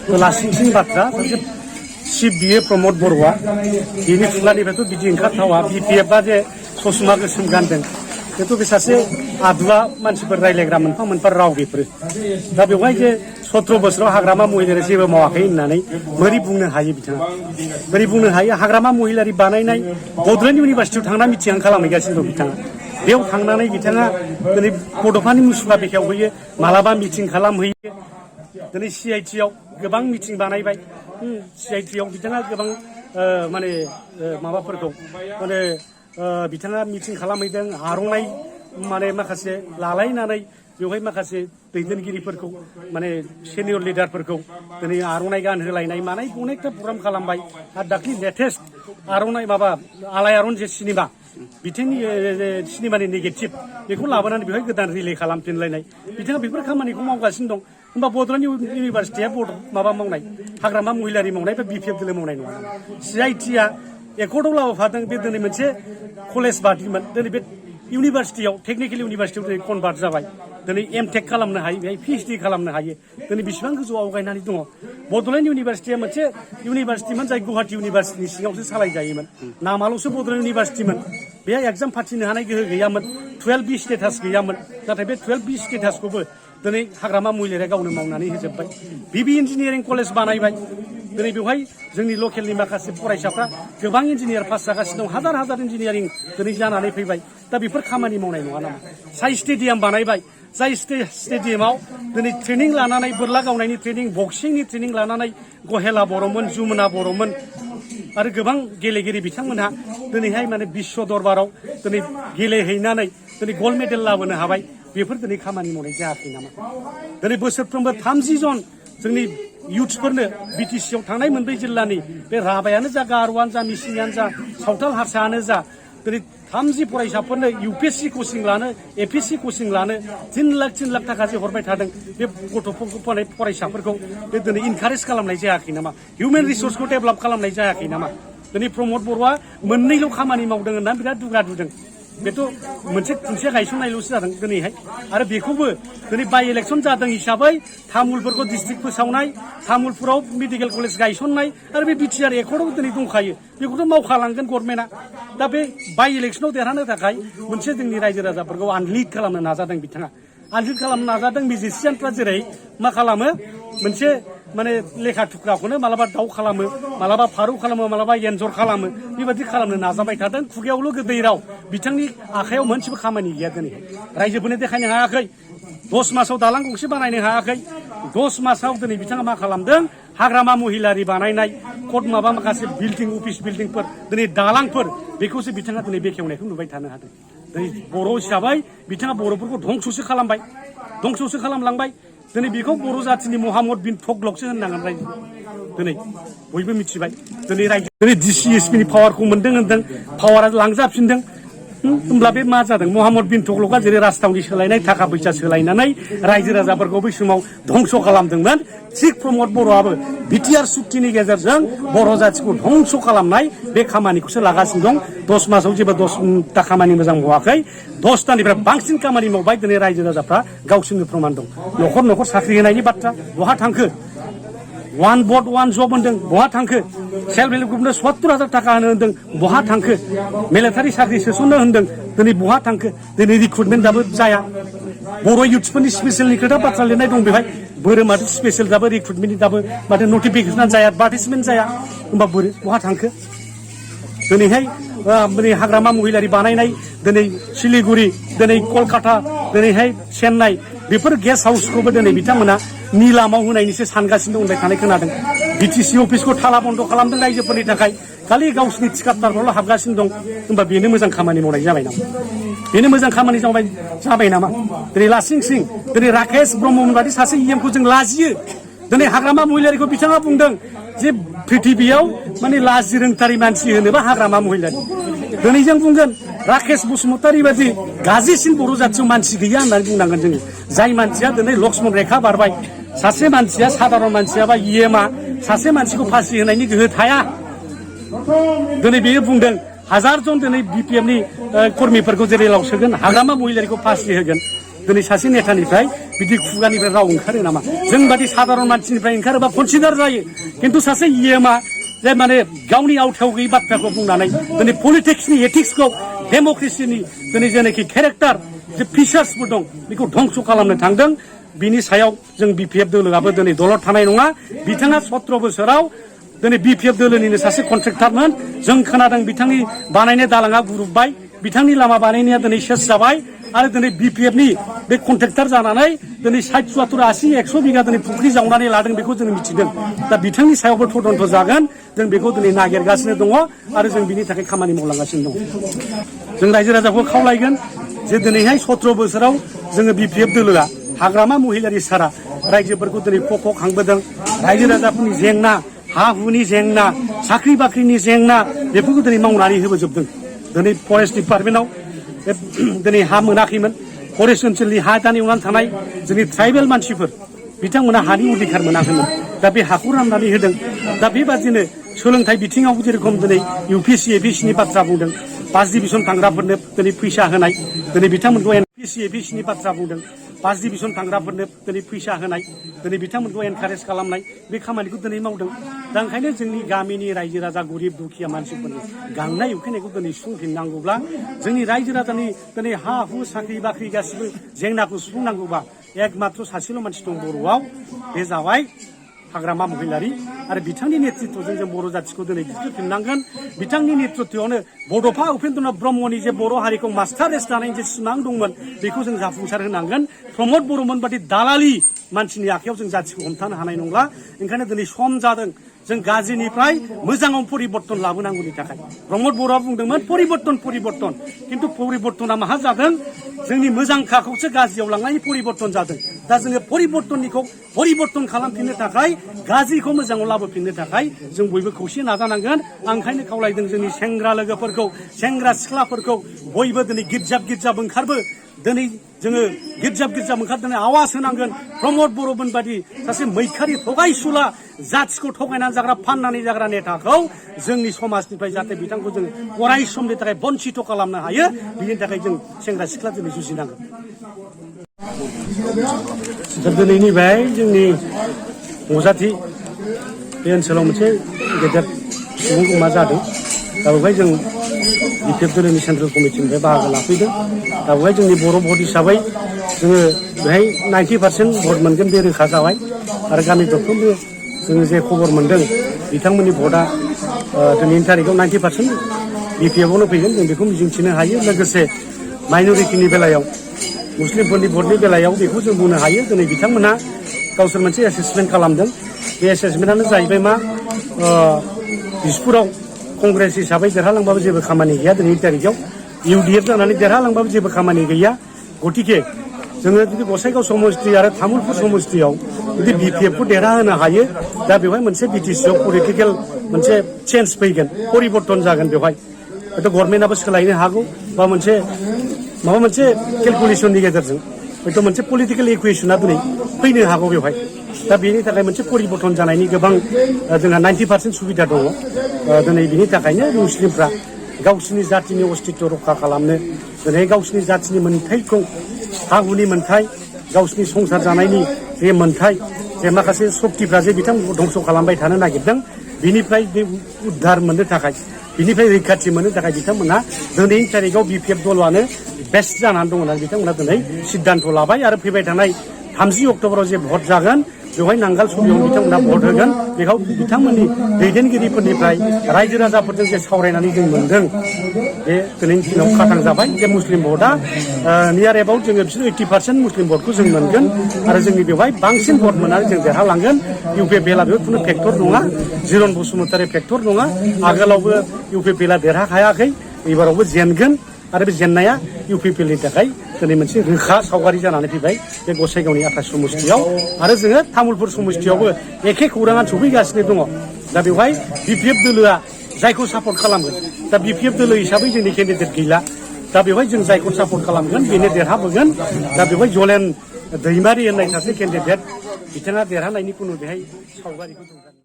लासिंसिं बाथ्रा सासे CBA प्रमद बर'आ बिनि खुगानिफ्रायथ' बिदि ओंखारथावा BPF-आ जे ससमा गोसोम गानदों बेथ' बे सासे आदुवा मानसिफोर रायलायग्रा मोनफा मोनफा राव बेफोरो दा बेवहाय जे 17 बोसोराव हाग्रामा महिलारि जेबो मावाखै होननानै बोरै बुंनो हायो बिथाङा बोरै बुंनो हायो हाग्रामा महिलारि बानायनाय बड'लेण्ड इउनिभारसिटियाव थांना मिटिं खालामहैगासिनो दं बिथाङा बेयाव थांनानै बिथाङा दिनै बड'फानि मुसुखा बेखेवहैयो मालाबा मिटिं खालामहैयो दिनै CIT-आव गोबां मिटिं बानायबाय CIT-आव बिथाङा गोबां माने माबाफोरखौ माने बिथाङा मिटिं खालामहैदों आर'नाइ माने माखासे लालायनानै बेवहाय माखासे दैदेनगिरिफोरखौ माने सिनियर लिडारफोरखौ दिनै आर'नाइ गानहोलायनाय मानाय अनेकथा प्रग्राम खालामबाय आरो दाख्लि लेटेस्ट आर'नाइ माबा आलायारन जे सिनेमा बिथांनि सिनेमानि नेगेटिभ बेखौ लाबोनानै बेवहाय गोदान रिले खालामफिनलायनाय बिथाङा बेफोर खामानिखौ मावगासिनो दं होमबा बड'लेण्ड इउनिभारसिटिया माबा मावनाय हाग्रामा महिलारि मावनाय बा BPF दोलो मावनाय नङा CIT-आ एकर्डआव लाबोफादों बे दिनै मोनसे कलेज बादिमोन दिनै बे इउनिभारसिटियाव टेक्निकेल इउनिभारसिटियाव दिनै कनभार्ट जाबाय दिनै MTech खालामनो हायो बेहाय PhD खालामनो हायो दिनै बेसेबां गोजौ आवगायनानै दङ बड'लेण्ड इउनिभारसिटिया मोनसे इउनिभारसिटिमोन जाय गुवाहाटी इउनिभारसिटिनि सिङावसो सालायजायोमोन नामाल'सो बड'लेण्ड इउनिभारसिटिमोन बेहाय एग्जाम फाथिनो हानाय गोहो गैयामोन 12B स्टेटास गैयामोन नाथाय बे 12B स्टेटासखौबो दिनै हाग्रामा महिलारिया गावनो मावनानै होजोब्बाय BB इन्जिनियारिं कलेज बानायबाय दिनै बेवहाय जोंनि लकेलनि माखासे फरायसाफ्रा गोबां इन्जिनियार पास जागासिनो दं हाजार हाजार इन्जिनियारिं दिनै जानानै फैबाय दा बेफोर खामानि मावनाय नङा नामा साइ स्टेडियाम बानायबाय जाय स्टेडियामाव दिनै ट्रेनिं लानानै बोरला गावनायनि ट्रेनिं बक्सिंनि ट्रेनिं लानानै गहेला बर'मोन जुमुना बर'मोन आरो गोबां गेलेगिरि बिथांमोनहा दिनैहाय माने बिश्व दरबाराव दिनै गेलेहैनानै दिनै गल्ड मेडेल लाबोनो हाबाय बेफोर दिनै खामानि मावनाय जायाखै नामा दिनै बोसोरफ्रोमबो 30 जन जोंनि इउथ्सफोरनो BTC-आव थांनाय मोनब्रै जिल्लानि बे राभायानो जा गार'आनो जा मिसिंआनो जा सावथाल हारसायानो जा दिनै 30 फरायसाफोरनो UPSC कचिं लानो APSC कचिं लानो 3 लाख थाखा जे हरबाय थादों बे गथ'फोरखौ फरायसाफोरखौ बे दिनै इनकारेज खालामनाय जायाखै नामा हिउमेन रिसोर्सखौ डेभेलप खालामनाय जायाखै नामा दिनै प्रमद बर'आ मोननैल' खामानि मावदों होननानै बिराद दुगा दुदों बेथ' मोनसे खुन्थिया गायसननायल'सो जादों दिनैहाय आरो बेखौबो दिनै बाइ इलेक्सन जादों हिसाबै तामुलपुरखौ डिस्ट्रिक्ट फोसावनाय तामुलपुराव मेडिकेल कलेज गायसननाय आरो बे BTR एकर्डआव दिनै दंखायो बेखौथ' मावखालांगोन गभर्नमेन्टआ दा बे बाइ इलेक्सनाव देरहानो थाखाय मोनसे जोंनि रायजो राजाफोरखौ आनलिड खालामनो नाजादों बिथाङा आनलिड खालामनो नाजादों मिउजिसियानफ्रा जेरै मा खालामो मोनसे माने लेखा थुख्राखौनो मालाबा दाउ खालामो मालाबा फारौ खालामो मालाबा एन्जर खालामो बेबायदि खालामनो नाजाबाय थादों खुगायावल' गोदै राव बिथांनि आखायाव मोनसेबो खामानि गैया दिनै रायजोफोरनो देखायनो हायाखै 10 मासाव दालां गंसे बानायनो हायाखै 10 मासाव दिनै बिथाङा मा खालामदों हाग्रामा महिलारि बानायनाय कट माबा माखासे बिल्डिं अफिस बिल्डिंफोर दिनै दालांफोर बेखौसो बिथाङा दिनै बेखेवनायखौ नुबाय थानो हादों दिनै बर' हिसाबै बिथाङा बर'फोरखौ धंस'सो खालामबाय धंस'सो खालामलांबाय दिनै बेखौ बर' जाथिनि महामद बिन थगलकसो होननांगोन रायजो दिनै बयबो मिथिबाय दिनै रायजो दिनै DCSP-नि पावारखौ मोनदों होनदों पावारा लांजाफिनदों होमब्ला बे मा जादों महामद बिन थगलकआ जेरै राजथावनि सोलायनाय थाखा फैसा सोलायनानै रायजो राजाफोरखौ बै समाव धंस' खालामदोंमोन थिग प्रमद बर'आबो BTR सुक्तिनि गेजेरजों बर' जाथिखौ धंस' खालामनाय बे खामानिखौसो लागासिनो दं 10 मासाव जेबो 10ता खामानि मोजां मावाखै 10तानिफ्राय बांसिन खामानि मावबाय दिनै रायजो राजाफ्रा गावसोरनो प्रमाण दं न'खर न'खर साख्रि होनायनि बाथ्रा बहा थांखो 1 भट 1 जब होनदों बहा थांखो सेल्फ हेल्प ग्रुपनो 70,000 थाखा होनो होनदों बहा थांखो मिलिटारि साख्रि सोसननो होनदों दिनै बहा थांखो दिनै रिक्रुटमेन्ट दाबो जाया बर' इउथ्सफोरनि स्पेशेलनि खोथा बाथ्रा लिरनाय दं बेवहाय बोरो माथो स्पेशेल दाबो रिक्रुटमेन्टनि दाबो माथो नटिफिकेसना जाया एडभार्टाइजमेन्ट जाया होमबा बोरो बहा थांखो दिनैहाय दिनै हाग्रामा महिलारि बानायनाय दिनै सिलिगुरि दिनै कलकाता दिनैहाय चेन्नाइ बेफोर गेस्ट हाउसखौबो दिनै बिथांमोना निलामाव होनायनिसो सानगासिनो दं होननाय थानाय खोनादों BTC अफिसखौ थाला बन्द खालामदों रायजोफोरनि थाखाय खालि गावसिनि थिखादारफोरल' हाबगासिनो दं होमबा बेनो मोजां खामानि मावनाय जाबाय नामा बेनो मोजां खामानि जाबाय नामा दिनै लासिं सिं दिनै राकेश ब्रह्ममोन बादि सासे EMखौ जों लाजियो दिनै हाग्रामा महिलारिखौ बिथाङा बुंदों जे पृथिबियाव माने लाजि रोंथारि मानसि होनोबा हाग्रामा महिलारि दिनै जों बुंगोन राकेश बसुमतारी बादि गाज्रिसिन बर' जाथियाव मानसि गैया होननानै बुंनांगोन जोङो जाय मानसिया दिनै लक्ष्मण रेखा बारबाय सासे मानसिया साधारन मानसिया बा EMआ सासे मानसिखौ फासि होनायनि गोहो थाया दिनै बेयो बुंदों 1000 जन दिनै BPFनि कर्मिफोरखौ जेरेलाव सोगोन हाग्रामा महिलारिखौ फासि होगोन दिनै सासे नेतानिफ्राय बिदि खुगानिफ्राय राव ओंखारो नामा जों बादि साधारन मानसिनिफ्राय ओंखारोबा कनसिडार जायो खिन्थु सासे इएमआ जे माने गावनि आवथायाव गैयै बाथ्राखौ बुंनानै दिनै पलिटिक्सनि एथिक्सखौ डेम'क्रेसिनि दिनै जेनाखि केरेक्टार जे फिचार्सफोर दं बेखौ धंस खालामनो थांदों बिनि सायाव जों बिपिएफ दोलोआबो दिनै दलद थानाय नङा बिथाङा 17 बोसोराव दिनै बिपिएफ दोलोनिनो सासे कन्ट्रेक्टरमोन जों खोनादों बिथांनि बानायनाय दालाङा गुरुबबाय बिथांनि लामा बानायनाया दिनै सेस जाबाय आरो दिनै बिपिएफनि बे कन्ट्रेक्टर जानानै दिनै 60 70 80 100 बिगा दिनै फुख्रि जावनानै लादों बेखौ जों मिथिदों दा बिथांनि सायावबो तदन्त जागोन जों बेखौ दिनै नागिरगासिनो दङ आरो जों बिनि थाखाय खामानि मावलांगासिनो दं जों रायजो राजाखौ खावलायगोन जे दिनैहाय 17 बोसोराव जोङो बिपिएफ दोलोआ हाग्रामा महिलारि सारा रायजोफोरखौ दिनै खख' खांबोदों रायजो राजाफोरनि जेंना हा हुनि जेंना साख्रि बाख्रिनि जेंना बेफोरखौ दिनै मावनानै होबोजोबदों दिनै फरेस्ट डिपार्टमेन्टआव दिनै हा मोनाखैमोन फरेस्ट ओनसोलनि हा दान एवनानै थानाय जोंनि ट्राइबेल मानसिफोर बिथांमोना हानि अधिकार मोनाखैमोन दा बे हाखौ राननानै होदों दा बेबादिनो सोलोंथाइ बिथिङाव जेरेखम दिनै इउपिएससि एपिएससिनि बाथ्रा बुंदों 5 डिभिजन थांग्राफोरनो दिनै फैसा होनाय दिनै बिथांमोनखौ एनपिएससि एपिएससिनि बाथ्रा बुंदों 5 डिभिजन थांग्राफोरनो दिनै फैसा होनाय दिनै बिथांमोनखौ एनकारेज खालामनाय बे खामानिखौ दिनै मावदों दा ओंखायनो जोंनि गामिनि रायजो राजा गरिब दुखिया मानसिफोरनि गांनाय उखैनायखौ दिनै सुफुंफिननांगौब्ला जोंनि रायजो राजानि दिनै हा हु साख्रि बाख्रि गासिबो जेंनाखौ सुफुंनांगौबा एकमात्र सासेल' मानसि दं बर'आव बे जाबाय हाग्रामा महिलारि आरो बिथांनि नेतृत्वजों जों बर' जाथिखौ दिनै दिखोफिननांगोन बिथांनि नेतृत्वआवनो बड'फा उपेन्द्रनाथ ब्रह्मनि जे बर' हारिखौ मास्टार रेस दानायनि जे सिमां दंमोन बेखौ जों जाफुंसार होनांगोन प्रमद बर'मोन बादि दालालि मानसिनि आखायाव जों जाथिखौ हमथानो हानाय नंला ओंखायनो दिनै सम जादों जों गाज्रिनिफ्राय मोजाङाव परिबर्तन लाबोनांगौनि थाखाय प्रमद बर'आ बुंदोंमोन परिबर्तन खिन्थु परिबर्तना माहा जादों जोंनि मोजां खाखौसो गाज्रियाव लांनायनि परिबर्तन जादों दा जोङो परिबर्तननिखौ परिबर्तन खालामफिननो थाखाय गाज्रिखौ मोजाङाव लाबोफिननो थाखाय जों बयबो खौसे नाजानांगोन आं ओंखायनो खावलायदों जोंनि सेंग्रा लोगोफोरखौ सेंग्रा सिख्लाफोरखौ बयबो दिनै गिर्जाब ओंखारबो दिनै जोङो गिर्जाब ओंखारदों आवाज होनांगोन प्रमद बर'मोन बादि सासे मैखारि थगायसुला जाथिखौ थगायनानै जाग्रा फाननानै जाग्रा नेताखौ जोंनि समाजनिफ्राय जाहाथे बिथांखौ जों अराय समनि थाखाय बन्सित खालामनो हायो बिनि थाखाय जों सेंग्रा सिख्ला दिनै जुजिनांगोन दिनैनि बे जोंनि अजाथि बे ओनसोलाव मोनसे गेदेर सुबुं गमा जादों दा बेवहाय जों बिपिएफ दोलोनि सेन्ट्रेल कमिटिनिफ्राय बाहागो लाफैदों दा बेवहाय जोंनि बर' भट हिसाबै जोङो बेहाय 90% भट मोनगोन बे रोखा जाबाय आरो गामि दरफ्रोमबो जोङो जे खबर मोन्दों बिथांमोननि भटआ दिनैनि थारिखआव 90% बिपिएफआवनो फैगोन जों बेखौ मिजिंथिनो हायो लोगोसे माइन'रिटिनि बेलायाव मुस्लिमफोरनि भटनि बेलायाव बेखौ जों बुंनो हायो दिनै बिथांमोनहा गावसोर मोनसे एसेसमेन्ट खालामदों बे एसेसमेन्टआनो जाहैबाय मा दिसपुराव कंग्रेस हिसाबै देरहालांबाबो जेबो खामानि गैया दिनैनि तारिखआव इउडिएफ जानानै देरहालांबाबो जेबो खामानि गैया गतिके जोङो जुदि गसाइगाव समस्ति आरो तामुलपुर समस्तियाव जुदि बिपिएफखौ देरहाहोनो हायो दा बेवहाय मोनसे बिटिसिआव पलिटिकेल मोनसे चेन्ज फैगोन परिबर्तन जागोन बेवहाय हयथ' गभर्नमेन्टआबो सोलायनो हागौ बा माबा मोनसे केलकुलेसननि गेजेरजों हयथ' मोनसे पलिटिकेल इकुवेसना दिनै फैनो हागौ बेवहाय दा बेनि थाखाय मोनसे परिबर्तन जानायनि गोबां जोंहा 90% सुबिदा दङ दिनै बिनि थाखायनो मुस्लिमफ्रा गावसिनि जातिनि अस्तित्व रक्षा खालामनो दिनै गावसिनि जातिनि मोन्थायखौ हा हुनि मोन्थाय गावसिनि संसार जानायनि जे मोन्थाय जे माखासे सक्तिफ्रा जे बिथांमोनखौ धंस खालामबाय थानो नागिरदों बिनिफ्राय बे उद्धार मोननो थाखाय बिनिफ्राय रैखाथि मोननो थाखाय बिथांमोना दिनैनि तारिखआव बिपिएफ दलआनो बेस्ट जानानै दङ होननानै बिथांमोना दिनै सिद्धान्त लाबाय आरो फैबाय थानाय 30 अक्ट'बराव जे भट जागोन बेवहाय नांगाल सबियाव बिथांमोना भट होगोन बेखौ बिथांमोननि दैदेनगिरिफोरनिफ्राय रायजो राजाफोरजों जे सावरायनानै जों मोन्दों बे दिनैनि दिनाव खाथां जाबाय जे मुस्लिम भटआ नियार एबाउट जोङो बिसोर 80% मुस्लिम भटखौ जों मोनगोन आरो जोंनि बेवहाय बांसिन भट मोननानै जों देरहालांगोन इउपिपिएलआ बेयाव खुनु फेक्टर नङा जिरन बसुमतारी फेक्टर नङा आगोलावबो इउपिपिएलआ देरहाखायाखै एबारावबो जेनगोन आरो बे जेननाया इउपिपिएलनि थाखाय दिनै मोनसे रोखा सावगारि जानानै फैबाय बे गसाइगावनि 28 समस्तियाव आरो जोङो तामुलपुर समस्तियावबो एखे खौराङा सफैगासिनो दङ दा बेवहाय बिपिएफ दोलोआ जायखौ सापर्ट खालामगोन दा बिपिएफ दोलो हिसाबै जोंनि केन्डिडेट गैला दा बेवहाय जों जायखौ सापर्ट खालामगोन बेनो देरहाबोगोन दा बेवहाय जलेन दैमारि होननाय सासे केन्डिडेट बिथाङा देरहानायनि खुनु बेहाय सावगारिखौ जों